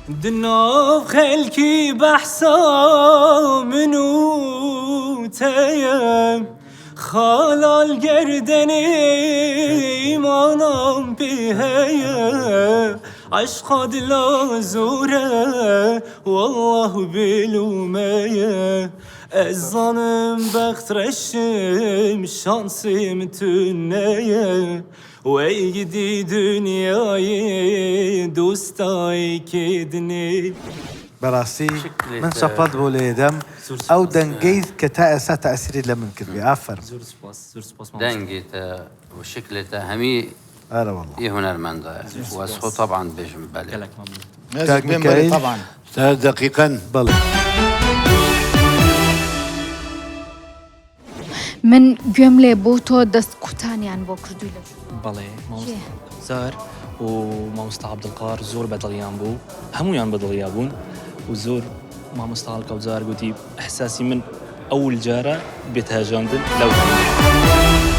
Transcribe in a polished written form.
دناو خەلکی بەحسا من و تەیە خالال گەردەنێ ئیمانام پێ هەیە عەشقا دلا زۆرە وەڵڵاه بێلومەیە ئەزانم بەخت ڕەشم شانسم تونەیە وەی گدی دنیایێ دۆستای کێ دنێ. بەراستی من چەپڵەت بۆ لێدەم ئەو دەنگەی کە تا ئێستا تەئسیری لە من کردبێ ئافەرم. زۆر سوپاس زۆر سوپاس مامۆستا. دەنگێتە و شکلێتە هەمی ئەرە وەڵا. ئی هونەرمەندایە زۆر و ئەز سوپاس خۆ تەبعەن بێژم بەلێ. گەلەک مەمنون. کاک بێم بەرێ میکایل تەبعەن. تا دەقیقەن. بەڵێ. من گوێم لێ بوو تۆ دەست کوتانیان بۆ کردووی لە ژوورەوە. بەڵێ کێ؟ مامۆستا زار و مامۆستا عەبدولقار زۆر بەدڵیان بوو هەموویان بەدڵیا بوون و زۆر مامۆستا هەڵکەوت زار گوتی ئیحساسی من ئەول جارە بێت هەژاندن لەو دەنگە.